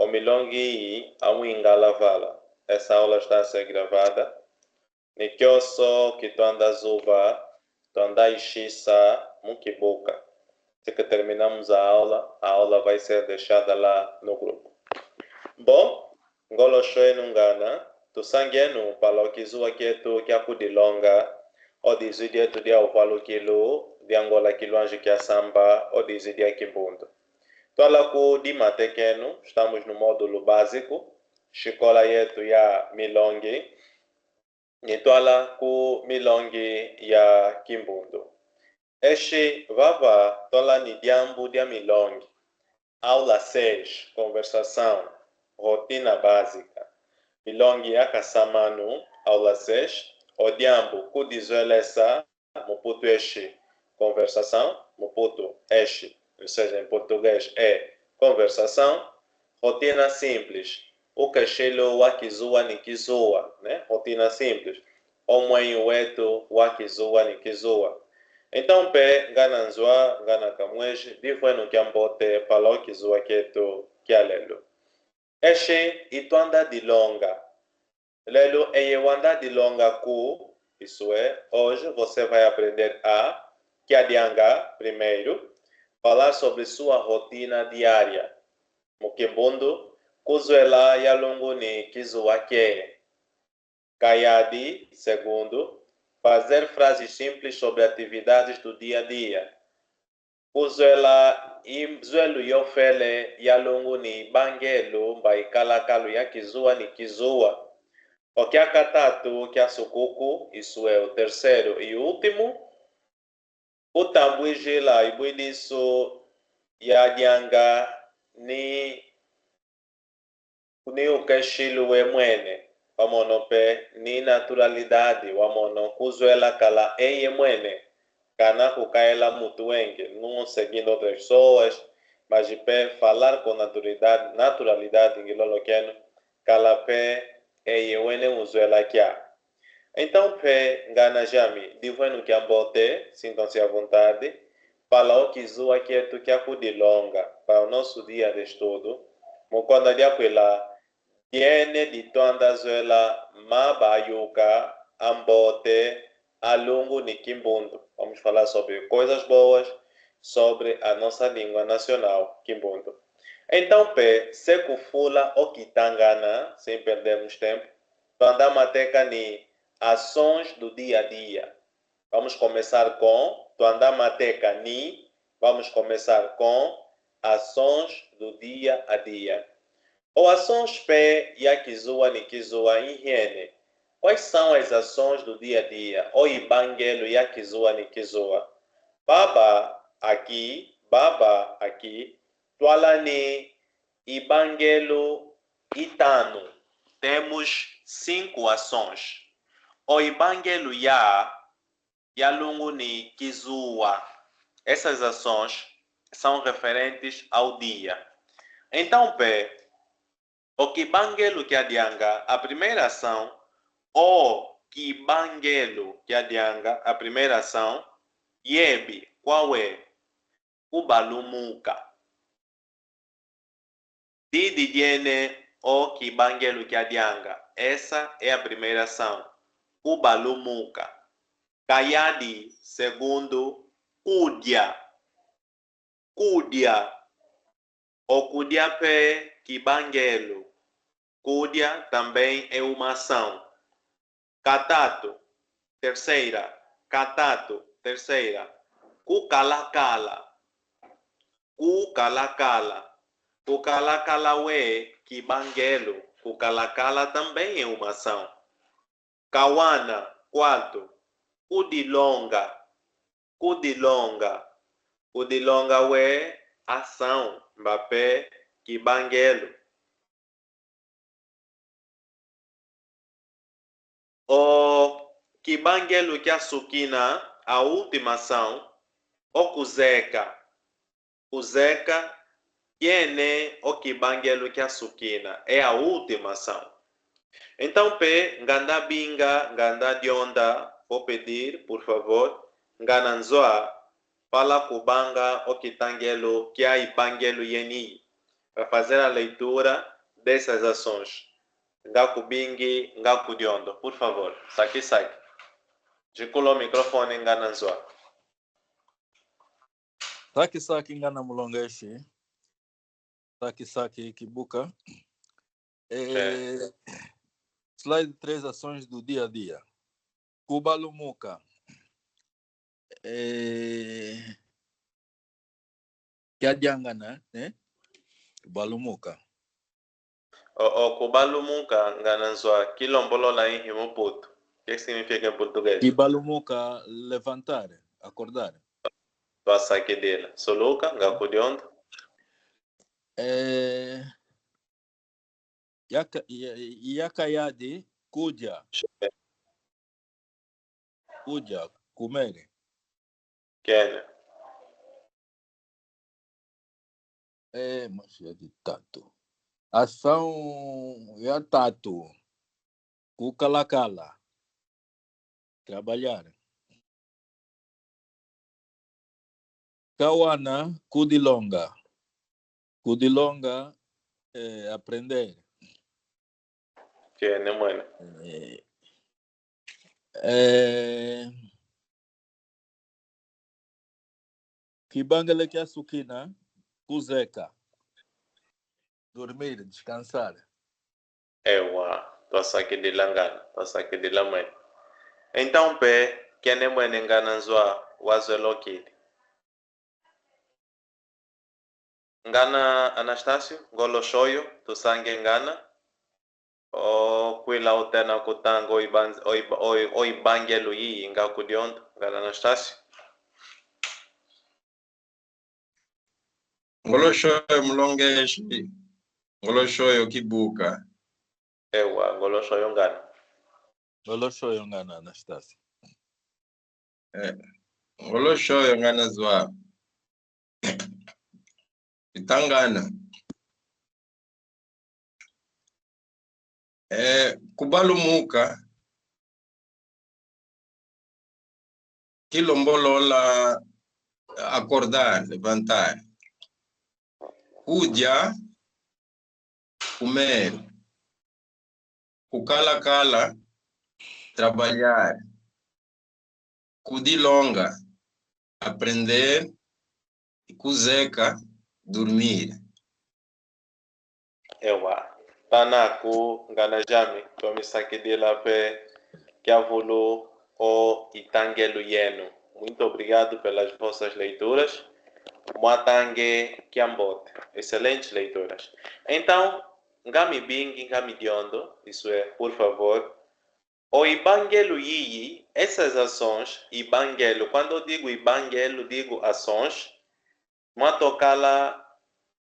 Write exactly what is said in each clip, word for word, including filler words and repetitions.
milongi iyi amwingala vala. Essa aula está a ser gravada. Ni kioso ki twanda zuva, twanda ishisa mu kibuka. Se que terminamos a aula, a aula vai ser deixada lá no grupo. Bom, ngolosho enu ngana, tusangenu pala o kizuwa kietu kia kudilonga, o dizwi dietu dia uvalukilu, dia ngola kilwanji kia samba, o dizwi dia kimbundu. Twala ku dimatekenu, estamos no módulo básico, xikola yetu ya milongi, ni twala ku milongi ya kimbundu. Eshi vava twala ni diambu dia milongi. Aula seis, conversação, rotina básica. Milongi ya kasamanu, aula seis, o diambu kudizwelesa, mu Putu eshi, conversação, mu Putu eshi, ou seja, em português é conversação, rotina simples, o keshelo wa kizuwa ni kizuwa, né? Rotina simples, o mwenyo wetu wa kizuwa ni kizuwa. Então, mpe ngana nzwa, ngana kamweji, divwenu kiambote pala o kizuwa kietu kia lelo. Eshi, i twanda dilonga. Lelo eye wanda dilonga ku, isso é, hoje você vai aprender a, kia dianga, primeiro, falar sobre sua rotina diária. Mu kimbundu, kuzwela ya lungu ni kizuwa kieye. Kayadi, segundo, fazer frases simples sobre atividades do dia a dia. Kuzwela i nzwelu yofele ya lungu ni ibangelu mba ikalakalu ya kizuwa ni kizuwa. O kia katatu kia sukuku, isso é, o terceiro e último, kutambwijila ibwidiso ya dianga ni ni ukeshilo we mwene, wamono, mpe ni naturalidade, wamono, kuzwela kala eye mwene, kana kukaela mutu wengi, não seguindo outras pessoas, mas mpe falar com naturalidade, naturalidade, ngilolokenu, kala mpe eye wene uzwela kia. Então, mpe ngana jami, divwenu kiambote, sintam-se à vontade, pala o kizuwa kietu kia kudilonga, para o nosso dia de estudo, mu konda dia kwila, diene di twanda zwela maba ayuka, ambote, a lungu ni kimbundu. Vamos falar sobre coisas boas, sobre a nossa língua nacional, kimbundu. Então, mpe, se kufula o kitangana, sem perdermos tempo, twanda mateka ni ações do dia a dia. Vamos começar com, twanda mateka ni, vamos começar com ações do dia a dia. O ações mpe ya kizuwa ni kizuwa i hiene? Quais são as ações do dia a dia? O ibangelu ya kizuwa ni kizuwa. Baba aki, baba aki, twala ni ibangelu itanu. Temos cinco ações. O ibangelu ya, ya lungu ni kizuwa. Essas ações são referentes ao dia. Então, mpe, o kibangelu kia dianga, a primeira ação, o kibangelu kia dianga, a primeira ação, yebi, qual é? Kubalumuka. Didi diene o kibangelu kia dianga. Essa é a primeira ação. Kubalumuka. Kayadi, segundo, kudia. Kudia. O kudia mpe kibangelu. Kudia também é uma ação. Katatu, terceira. Katatu, terceira. Kukalakala. Kukalakala. Kukalakala we kibangelu. Kukalakala também é uma ação. Kawana, quarto. Kudilonga. Kudilonga. Kudilonga we ação, mba mpe kibangelu. O kibangelu kia sukina, a última ação, o kuzeka. Kuzeka, kiene o kibangelu kia sukina, é a última ação. Então, mpe, nganda binga, nganda dionda, vou pedir, por favor, ngana nzwa, pala kubanga o kitangelu kia ibangelu yeni. Para fazer a leitura, dessas ações. Ngakubingi, ngakudiondo, por favor. Saki saki. Jikula o microfone, ngana Nzoa. Saki saki, ngana mulongeshi. Saki saki Kibuka. Eh, slide três, ações do dia a dia. Kubalumuka. Eh, kiadiangana, eh? Kubalumuka. O, o kubalumuka, ngana Nzoa, kilombolola ihi mu Putu? Que significa em português? Kibalumuka, levantar, acordar. Twasakidila. Suluka, ngakudiondo. Eh, yaka, ya-, yaka yadi, kudia. Kudia, comer. Kena. Eh, mashi ya ditatu. Ação ya tatu. Kukalakala. Trabalhar. Kawana, kudilonga. Kudilonga, eh, aprender. Kena mwene. Eh, eh, kibangele kia sukina, kuzeka. Dormir, descansar. Ewa, twasakidila ngana, twasakidila mwene. Então, pe, kena mwene, ngana Nzoa, wazwelokidi. Ngana Anastácio, ngoloshoyo, tusange ngana. O kwila utena kutanga o iban-, o iba-, o i-, o ibangelu yiyi, ngakudiondo, ngana Anastácio. Ngoloshoyo mulongeshi, ngoloshoyo Kibuka. Ewa, ngoloshoyo ngana. Ngoloshoyo ngana Anastácio. Eh, ngoloshoyo ngana Nzoa. Itangana. Eh, kubalumuka, kilombolola acordar, levantar. Kudia, comer. Kukalakala, trabalhar. Kudilonga, aprender. Kuzeka, dormir. Ewa, tanaku ngana jami, tomisakidila pe kiavulu o itangelu yenu. Muito obrigado pelas vossas leituras. Mwatange kiambote. Excelentes leituras. Então, ngami bingi, ngami diondo, isso é, por favor, o ibangelu yiyi, essas ações, ibangelu, quando eu digo ibangelu, digo ações, mwatokala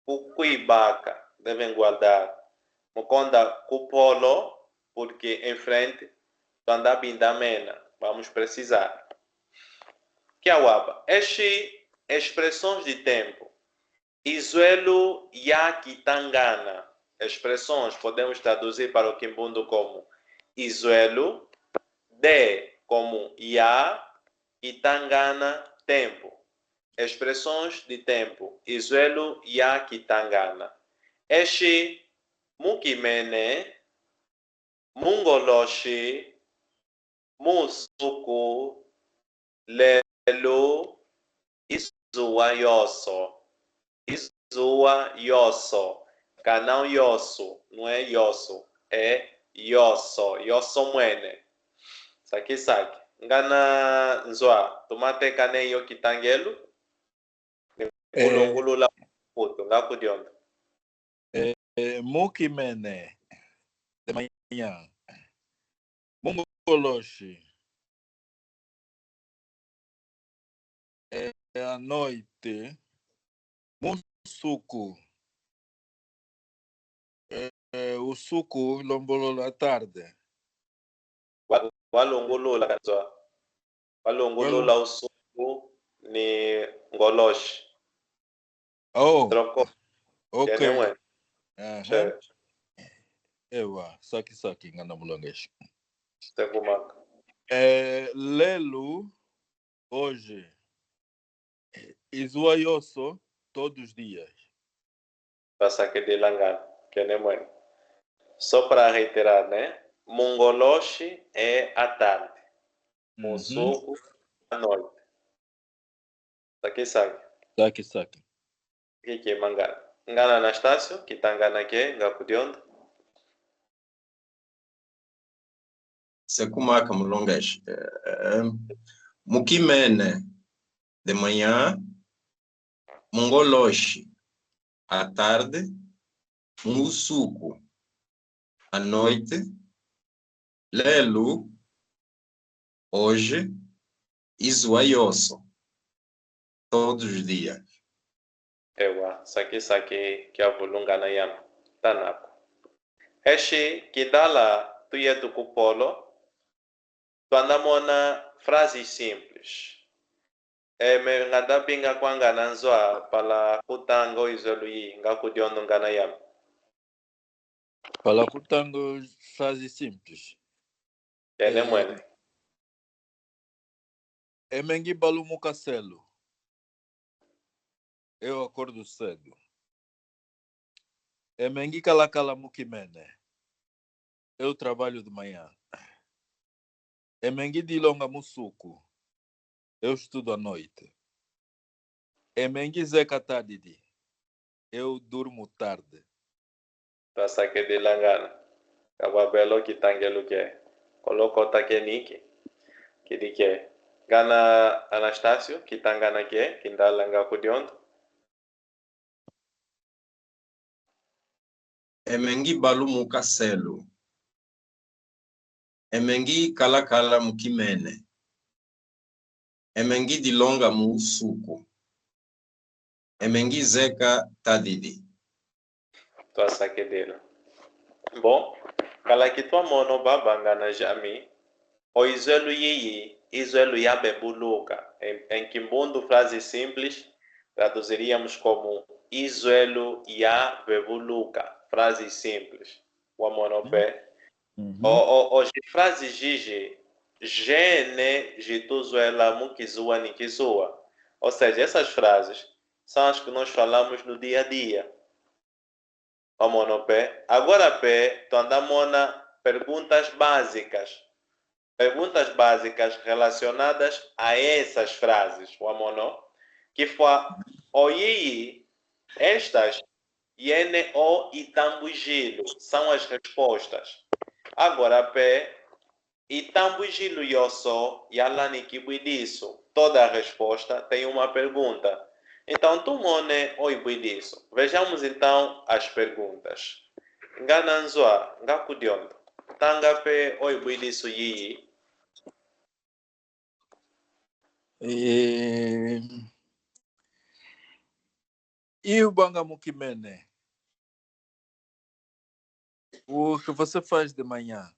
ku-, kuibaka, devem guardar. Mukonda kupolo, porque em frente, twanda bindamena, vamos precisar. Kiawaba, eshi, expressões de tempo. Izwelu ya kitangana. Expressões, podemos traduzir para o kimbundu como izwelu, de como ya, kitangana, tempo. Expressões de tempo. Izwelu ya kitangana. Eshi, mukimene, mungoloshi, musuku, lelu, izuwa yoso, izuwa yoso, kana yosu, nwe yosu, e, yoso, yoso mwene. Saki saki. Ngana Nzwa, tumatekane iyo kitangelu. Ni, eh, kulungulula Putu, ngakudionda. Eh, eh, mukimene, de manhã. Mungoloshi, eh, à noite. Musuku, eh, eh, usuku, lombolola tarde. Wa-, walungulula, Nzwa. Walungulula. Walu- usuku ni ngoloshi. Oh. Troko. Okay. Kene mwe. Aha. Che. Ewa, saki saki ngana mulongeshi. Sekumaka. Eh, lelu, hoje. Izuwa yoso, todos os dias. Basakidila ngana, kene mwene. Só para reiterar, né? Mungoloshi é à tarde. Uhum. Musuku, à noite. Saki saki. Saki saki. Kiki mangana. Ngana Anastasio, kitangana ke, ngakudiondo. Sekumaka mulongeshi. Eh, mukimene, de manhã, mungoloshi, à tarde, musuku, à noite, lelu, hoje, izuwa yoso, todos os dias. Ewa, saki saki kiavulungana yami, tanako. Eshi, kindala tuyetu ku Polo, twanda mona frases simples. Eme nganda pinga kwangana nzwa para kutanga o izwelu yi, ngakudiondo ngana yami. Para kutanga o frases simples. Ene mwene. Eme ngibalumuka selu. Eu acordo cedo. Eme ngikalakala mukimene. Eu trabalho de manhã. Eme ngidilonga musuku. Eu estudo à noite. Eme ngizeka tadidi. Eu durmo tarde. Twasakidila ngana. Kababelo kitangelu ke. Kolokota ke niki. Kidi ke. Ngana Anastasio, kitangana ke, kindala ngakudiondo. Eme ngibalumuka selu. Eme ngikalakala mukimene. Eme ngidilonga musuku. Eme ngizeka tadidi. Twasakidila. Bom, kala kitwamono baba ngana jami, o izwelu yiyi, izwelu yabebuluka. Em, em kimbundu frases simples, traduziríamos como izwelu yabebuluka. Frases simples. Wamono pe. Uhum. O, o, o, ji frases jiji, jene jituzwela mu kizuwa ni kizuwa. Ou seja, essas frases são as que nós falamos no dia a dia. Wamono pe. Agora pe, twanda mona perguntas básicas. Perguntas básicas relacionadas a essas frases. Wamono. Kifwa oyiyi, estas, yene o itambujilu, são as respostas. Agora pe, itambujilu yoso yalala ni kibwidiso. Toda resposta tem uma pergunta. Então, tumone o ibwidiso. Vejamos então as perguntas. Ngana nzwa, ngakudiondo. Tanga pe o ibwidiso yiyi. Eh, i ubanga mukimene. O que você faz de manhã?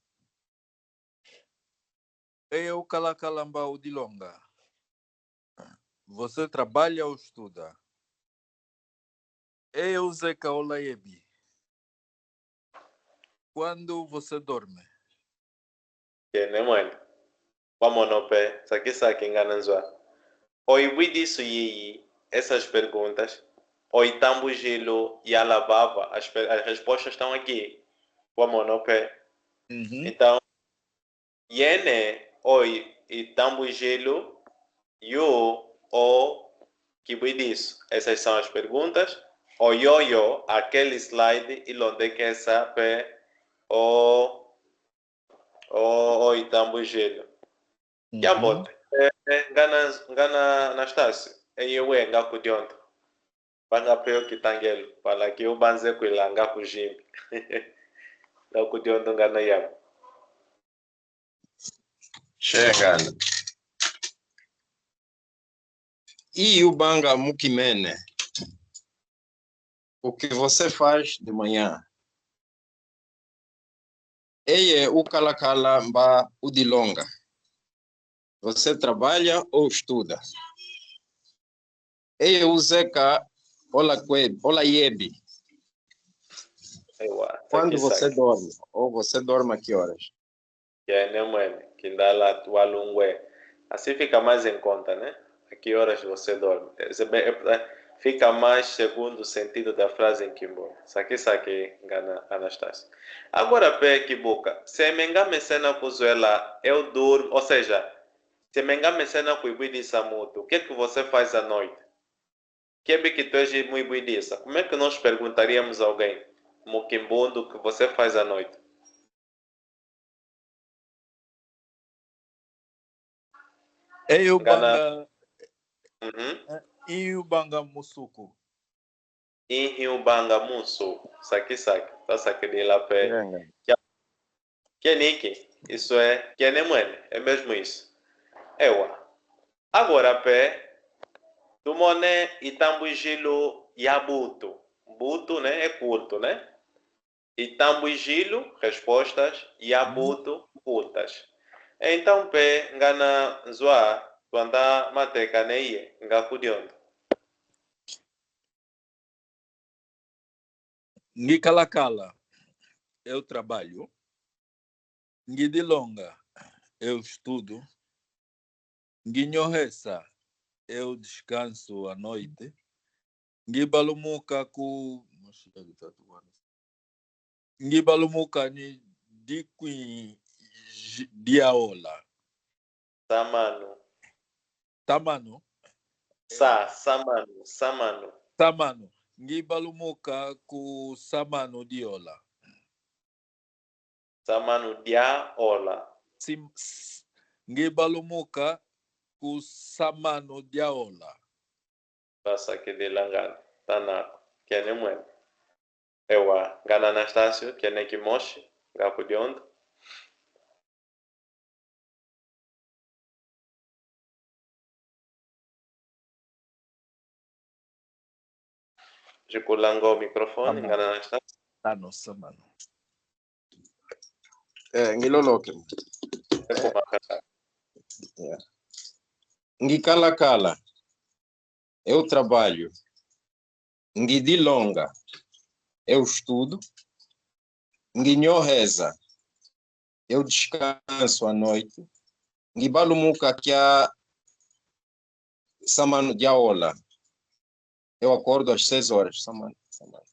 Eye ukalakala mba udilonga? Você trabalha ou estuda? Eye uzeka ola yebi? Quando você dorme? Kene mwene. Wamono pe, saki saki ngana nzwa. O ibwidiso yiyi, essas perguntas, o itambujilu yalala vava, as pe-, as respostas estão aqui. Wamono pe. Uhum. Então, yene o i-, itambujilu, yu o kibwidiso. Essas são as perguntas. O yoyo, aquele slide, ilondekesa pe o, o, o itambujilu. Uhum. Yambote. Eh, eh, ngana, ngana Anastasio, eye we ngakudiondo. Panga pe o kitangelu, pala ki ubanze kwila ngakujimbi. Ngakudiondo ngana yami. Shengana. I ubanga mukimene. O que você faz de manhã? Eye ukalakala mba udilonga? Você trabalha ou estuda? Eye uzeka ola kwe-, ola yebi? Ewa, quando você dorme, ou você dorme a que horas? Kene mwene, kindala walungwe. Assim fica mais em conta, né? A que horas você dorme? Eh, se be-, eh, eh, Fica mais segundo sentido da frase em Kimbundo. Saki saki ngana Anastácio. Agora pe Kibuka, se me ngamesena kuzwela, eu durmo, ou seja, se me ngamesena kuibwidisa mutu, o que que você faz à noite? Kiebe que tu és muibwidisa? Como é que nós perguntaríamos a alguém, mu Kimbundo, o que você faz à noite? Eyo ngana banga, mhm, eh, iyo banga musuku. Inhi ubanga musuku, saki saki, tasakilila pe. Yenga. Kia-, kieniki, isso é, kiene mwene, é mesmo isso. Ewa. Agora pe, tumone itambwijilu ya butu. Butu, né? É curto, né? Itambwijilu, respostas, ya butu, curtas. Então, pe, ngana nzwa, twanda mateka neye, ngakudiondo. Ngikalakala, eu trabalho. Ngidilonga, eu estudo. Nginyohesa, eu descanso à noite. Ngibalumuka ku-, ngibalumuka ni dikwi j-, diaola. Samanu. Samanu. Sa, samanu, samanu. Samanu. Ngibalumuka ku samanu diola. Samanu diaola. Sim-, s-, ngibalumuka ku samanu diaola. Basakilila ngana, tanako, kiene mwene. Ewa, ngana Anastácio, kiene kimoshi, ngakudiondo. Jikulanga o microfone, ngana Anastácio. Tano, samanu. Eh, ngiloloke. Eko makaka. Yeah. Ngikalakala, eu trabalho. Ngidilonga, eu estudo. Nginyoheza, eu descanso à noite. Ngibalumuka kia samanu diaola. Eu acordo às seis horas, samanu, samanu.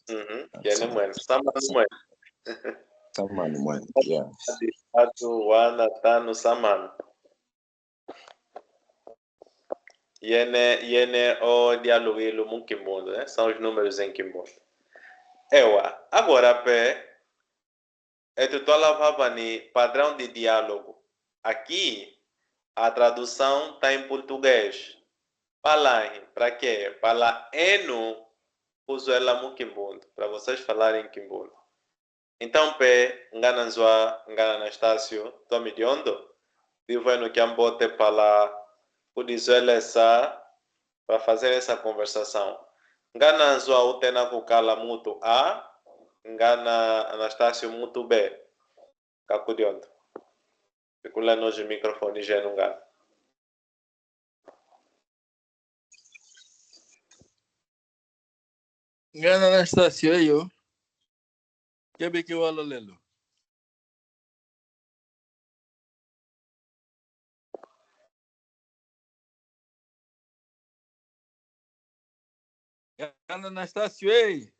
Mhm, kiene mwene, samanu mwene. Samanu mwene, yeah. Tatu, wana, tanu, samanu. Yene, yene o diálogo ilu mu Kimbundo, né? São os números em Kimbundo. Ewa, agora pe, etu twalava vava ni padrão de diálogo. Aqui, a tradução tá em português. Para ahi, para quê? Para enu kuzwela mu Kimbundo, para vocês falarem Kimbundo. Então, pe, ngana nzwa, ngana Anastácio, twamidiondo, divwenu kiambote para kudizwelesa, para fazer essa conversação. Ngana nzwa utena kukala mutu a, ngana Anastácio mutu be, ngakudiondo. Bikulani o microfone jenu ngana. Ngana Anastácio eyo, kiebe kiwalolelo. Ngana Anastácio, ei.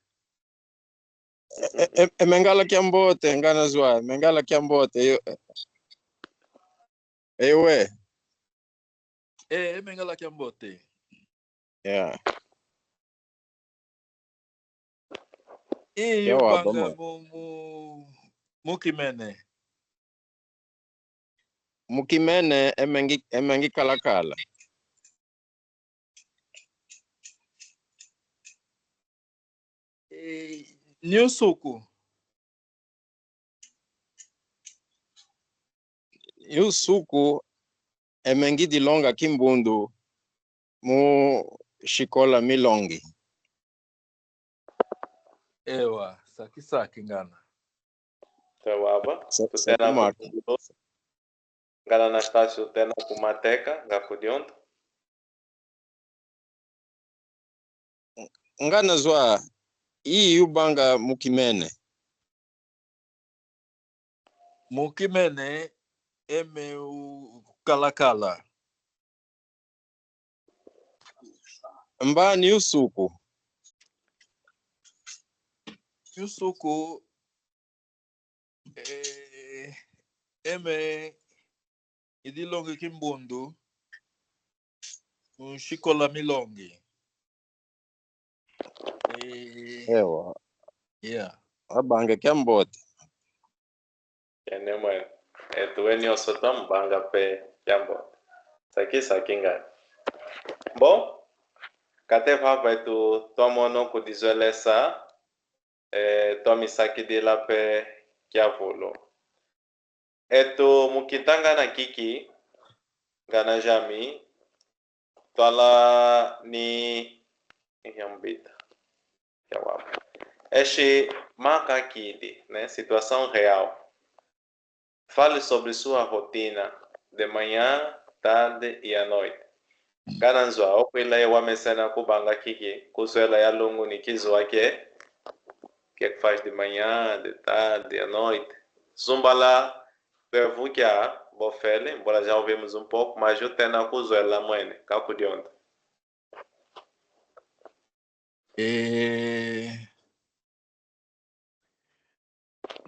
E, e, e, mengala kiambote, ngana nzwa, mengala kiambote, yo. Ewe. Eh, e mengala kiambote. Yeah. Iyo banga mu, mu, mu Kimene. Mu Kimene, eme ngi-, eme ngikalakala. Eh, ni usuku. Ni usuku, eme ngidilonga Kimbundu mu shikola Milongi. Ewa, saki saki ngana. Tawaba, sa-, tutena sakumaka. Ku-, ngana Anastácio, tena kumateka, ngakudiondo. Ngana nzwa, iyi yubanga mu Kimene. Mu Kimene, eme ukalakala. Mba ni usuku. Usuku, eh, eme idilongi kimbundu, mushikola milongi. Eh, Ewa. Yeah. Abange Kiambote. Kene mwene. Etuweni osoto mbanga pe Kiambote. Saki saki ngani. Mbo, kate papa etu twamono kudizwelesa, eh, twamisakidila pe Kiavulu. Etu mukitangana kiki, ngana jami, twala ni, ihiambita. Yawa. Eshi maka kidi, ne, situação real. Fale sobre sua rotina de manhã, tarde e à noite. Ngana nzwa okwila ye wamesena kubanga kiki, kuzwela ya lungu ni kizuwa kye, kye kufaz de manhã, de tarde, à noite. Zumbala, pevu kya bofele, mbola ja uve muzumpo, majo tena kuzwela mwene, kakudionda. Eh,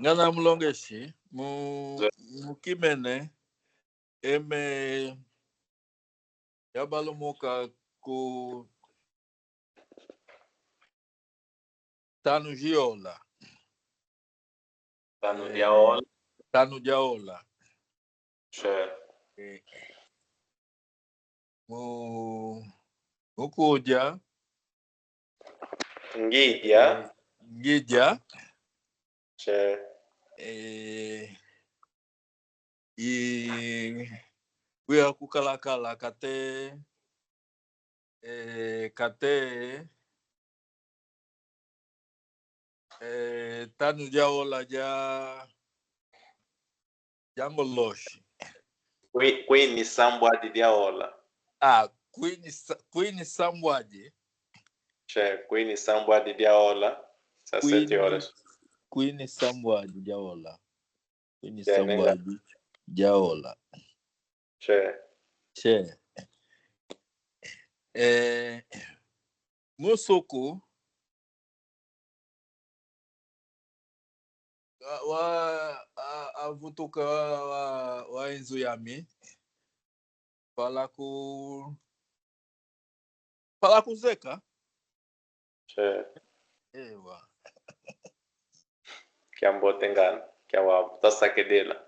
ngana mulongeshi, mu, mukimene, eme, yabalumuka ku tanu jiola. Tanu Eh, jaola. Tanu jaola. Sure. Eh, mu, mukuja. Ngija. Eh, ngija. Sure. Eh, i, kuya kukalakala kate, eh, kate, eh, tanu jaola ja, ja ngoloshi. Kwi, kwi ni sambwadi jaola. Ah, kwi ni sa-, kwi ni sambwadi. Sure, kwi ni sambwadi jaola. Sa seti horas. Kwi ni sambwadi jaola. Kwi ni sambwadi jaola. Sure. Sure. Eh, musuku, wa, wa, a, avutuka wa, wa inzu yami. Pala ku, pala kuzeka. Sure. Ewa. Kiambote ngana, kiawa, tasakedela.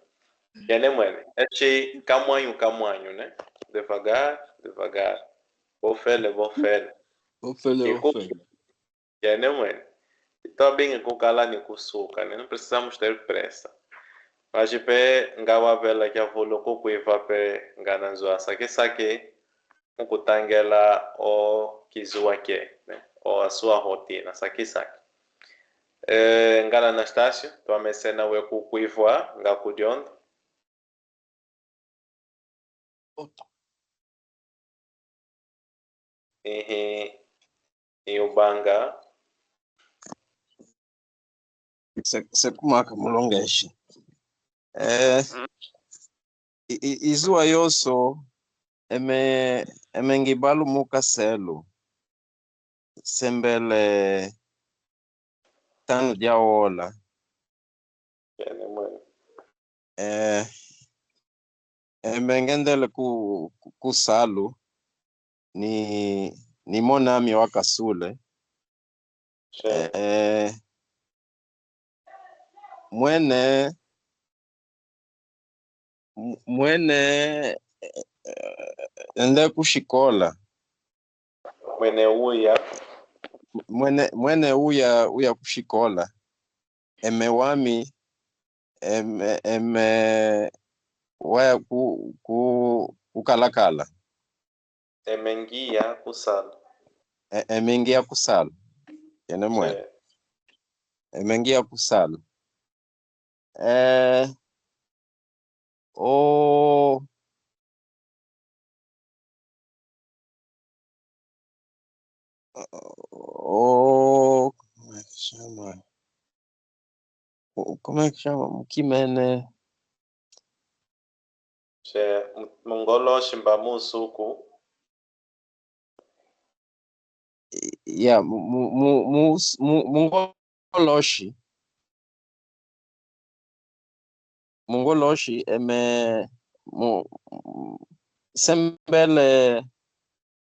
Kene mwene, eshi kamwanyu, kamwanyu, ne? Devagar, devagar. Bofele, bofele. Bofele, bofele. Kene mwene. Itwabingi kukala ni kusuka, ne? Não precisamos ter pressa. Maji pe ngawavela kiavulu kukwiva pe ngana nzwa saki saki, mukutangela o kizuwa kye, ne? O asua hotina, saki saki. Eh, ngana Anastasio, twamesena we kukwivwa, ngakudionda. Oto. Ehe, iubanga. Se, sekumaka mulongeshi. Eh, i, i, izuwa yoso, eme, eme ngibalumuka selu. Sembele tanu jaola. Kene mwene. Eh, eme ngendele ku, ku, kusalu, ni, ni monami wakasule. Sure. Eh, mwene, m-, mwene, eh, ende kushikola. Mwene uya. Mwene, mwene uya, uya kushikola. Eme wami, eme, eme waya ku, ku, kukalakala. Eme ngiya kusala. E, eme ngiya kusala. Kene mwene. Eh. Eme ngiya kusala. Eh, o, o, kumekishama. Ku-, kumekishama mukimene. She, mu-, mungolo shimba musuku. ya, mu, mu, mu, mu, mu, mungoloshi. Mungoloshi, eme, mu, mu, sembele,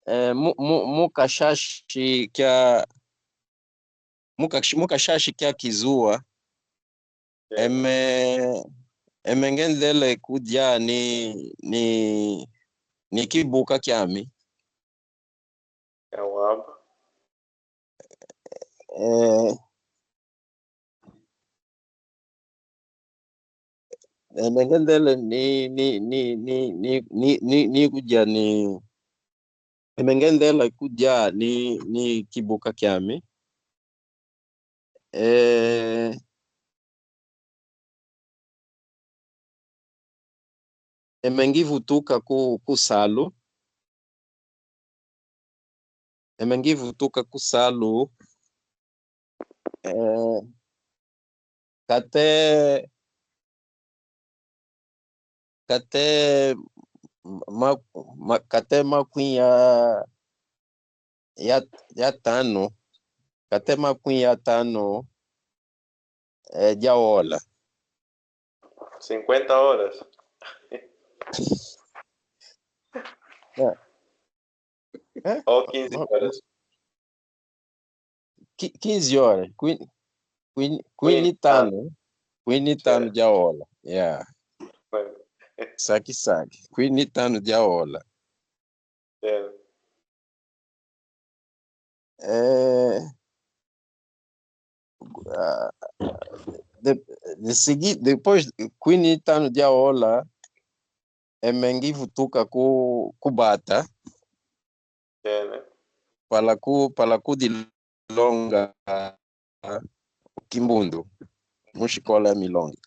eh, mu, mu, mukashashi kya, mukash-, mukashashi kya kizuwa, eme, eme ngendele kudya ni, ni, ni kibuka kyami. Yawaba. Eh, eme ngendele ni, ni, ni, ni, ni, ni, ni, ni kudya ni, eme ngendele kudya ni, ni kibuka kyami. Eh, eme ngivutuka ku, ku salu. Eme ngivutuka ku salu. Eh, kate, kate, ma, ma, kate makwi ya, ya, ya tano. Kate makwi ya tano, eh, dya ola. Cinquenta horas. Ya. Eh? Oh, quinze horas. Qui-, quinze horas. Kwi-, kwi-, kwi ni tano. Kwi ni tano dya ola. Yeah. Saki saki. Kwi ni tano dya ola. Yeah. Eh, ah, de, de sigui-, depois kwi ni tano dya ola, eme ngivutuka ku, ku bata. Ene. Pala ku, pala kudilonga Kimbundu, mushikola ya milongi.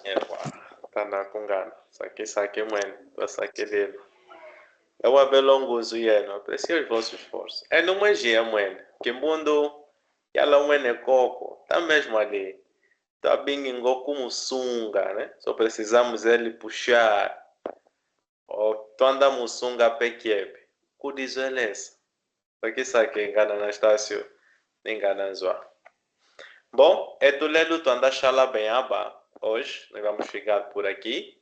Ewa, tana kungana, saki saki mwene, twasakilila. Ewa belongo uzu yeno, presier vos esforço. Enu mweji ya mwene, Kimbundu, yala mwene koko, tamej mwali, twabingi ngo kumusunga, ne? So precisamos ele puxar. O, twanda musunga pekiepe. Kudizwelesa. Saki saki ngana Anastácio, ni ngana Nzwa. Bom, etu lelu twanda shala bem aba, hoje, nós vamos ficar por aqui.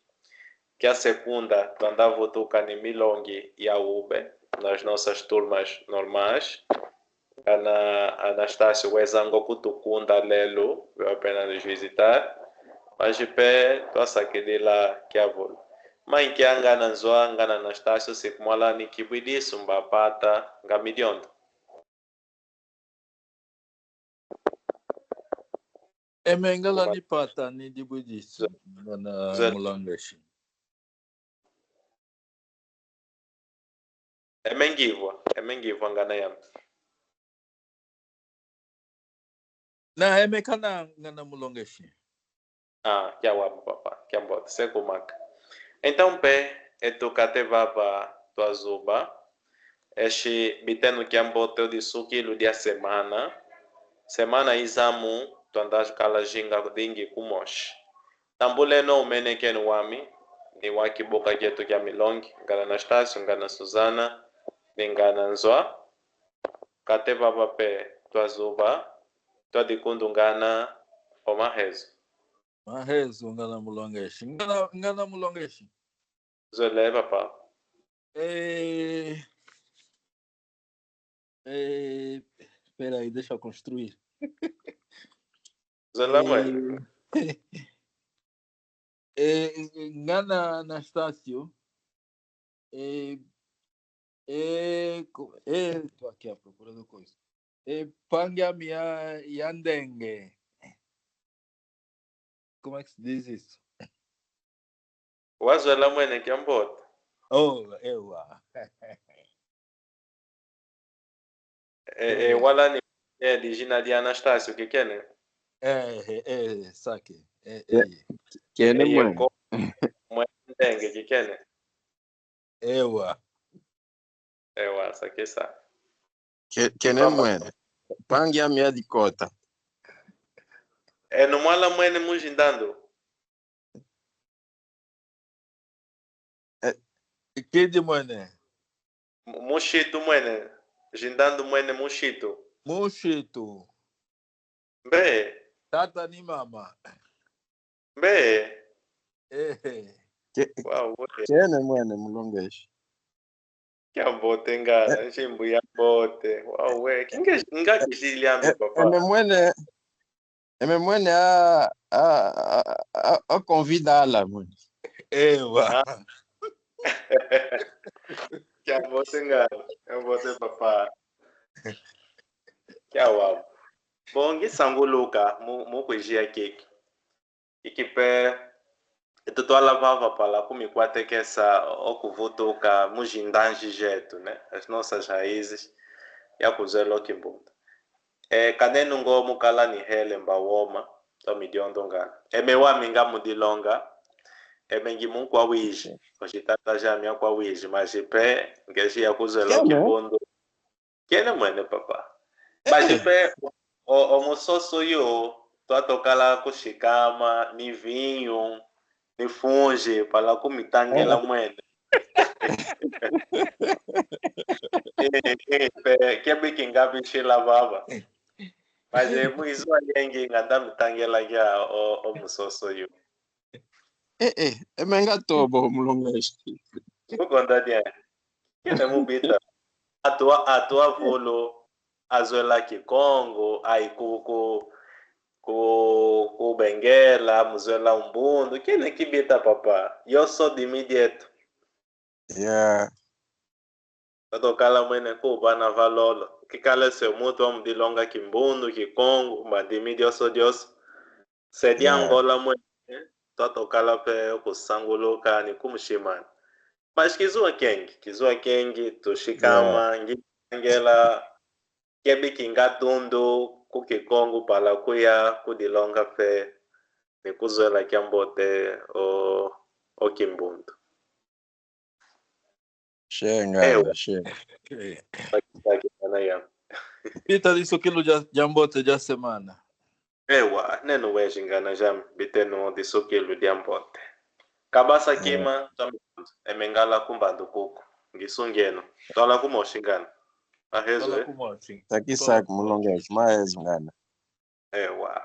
Kia segunda, twanda vutuka ni milongi ya ube, nas nossas turmas normais. Ngana Anastácio weza ngo kutukunda lelu, veio apenas nos visitar. Mas pe twasakilila kiavulu. Mainki ngana Nzwa, ngana Anastácio, sikumwala ni kibwidi sumba pata, nga miliondo. Eme ngala ni pata ni dibwidi sumba na Nzwa. Mulangashi. Eme ngivwa, eme ngivwa ngana yami. Na eme kana ngana mulongeshi. Ah, kiawaba papa, kiambote, sekumaka. Então, pe, etu kate vava twazuba, eshi bitenu kiambote o disukilu dia semana, semana izamu, twanda kala jinga dingi kumoshi. Tambuleno umenekeni wami, ni wa kibuka kietu kia milongi, ngana Anastácio, ngana Susana, ni ngana Nzwa. Kate vava pe twazuba, twadikundungana o mahezo. Mahezo ngana mulongeshi. Ngana, ngana mulongeshi. Zwele papa. Eh, eh, espera aí, deixa eu construir. Zwela mwe. Eh, eh, ngana Anastácio. Eh, eh, co-, eh, tô aqui à procura do coisa. Eh, pangi ami ya, ya ndenge. Como é que se diz isso? Wazwela mwene kiambote. Oh, ewa. Eh, eh, wala ni, eh, dijina dia Anastácio, kikene? Eh, eh, eh, saki. Eh, eh. Kene mwene. Ko-, mwene ndenge, kikene? Ewa. Ewa, saki sa. Ke-, kene mwene. Pangi ami ya dikota. Eno mwala mwene mujindandu. Eh, kidi mwene. Mu-, mushitu mwene. Jindandu mwene Mushitu. Mushitu. Mbe. Tata ni mama. Mbe. Ehe. Ke- Wawe. Kene mwene mulongeshi. Kiambote ngana, nshimbu ya mbote. Wawe. Kinge, nga kishiliambi, papa. Eme mwene, eme mwene a, a, a, a, a convida ala mwene. Ewa. Kiambote ngana, kiambote, papa. Kiawa. Bo ngisanguluka mu, mu kwijiya kiki. Ikipe, etu twala vava pala kumikwatekesa okuvutuka mu jindanji jetu, ne? Esinosa ja izi ya kuzwela Kimbundu. E, kanenu ngo mukala ni hele mba woma, to midiondo ngana. Eme wami nga mudilonga, eme ngi munkwa wiji, oshitata jami akwa wiji, majipe, ngeshi ya kuzwela Kimbundu. Kene mwene, papa. Majipe, o, omusoso yo, twatokala kushikama, ni vinyu, ni funji, pala kumitangela mwene. Eh, eh, pe, kebi kingabishila baba. Majipe, mwizo yengi nganda mitangela ya o, omusoso yo. Eh, eh, eme nga tobo mulongeshi. Kukonda dia. Kene mubita. Atwa, atwa vulu, azwela Kikongo, ai ku, ku, ku, kubengela, muzwela Umbundu. Kene kibita, papa. Yoso dimi dietu. Yeah. Twatokala mwene ku bana valolo. Kikale se mutu amudilonga Kimbundu, Kikongo, madimi dioso dioso. Se dia Ngola mwene, twatokala pe kusanguluka ni kumushimana. Mashi kizuwa kengi, kizuwa kengi, tushikama, ngitangela, kebi kingatundu, ku Kikongo pala kuya, kudilonga pe, ni kuzwela kiambote, o, o Kimbundu. Shenga, shenga. Taki, taki, sana ya. Pita lisukilo dia, diambote dia semana. Ewa, nenu wejingana jami, bitenu lisukilo diambote. Kabasa kima, tami, eme ngala kumbandu kuku. Ngisungenu. Twala kumoshingana. Ahezwe. Kumoshi. Taki sak mulongeshi, mahezingana. Ewa.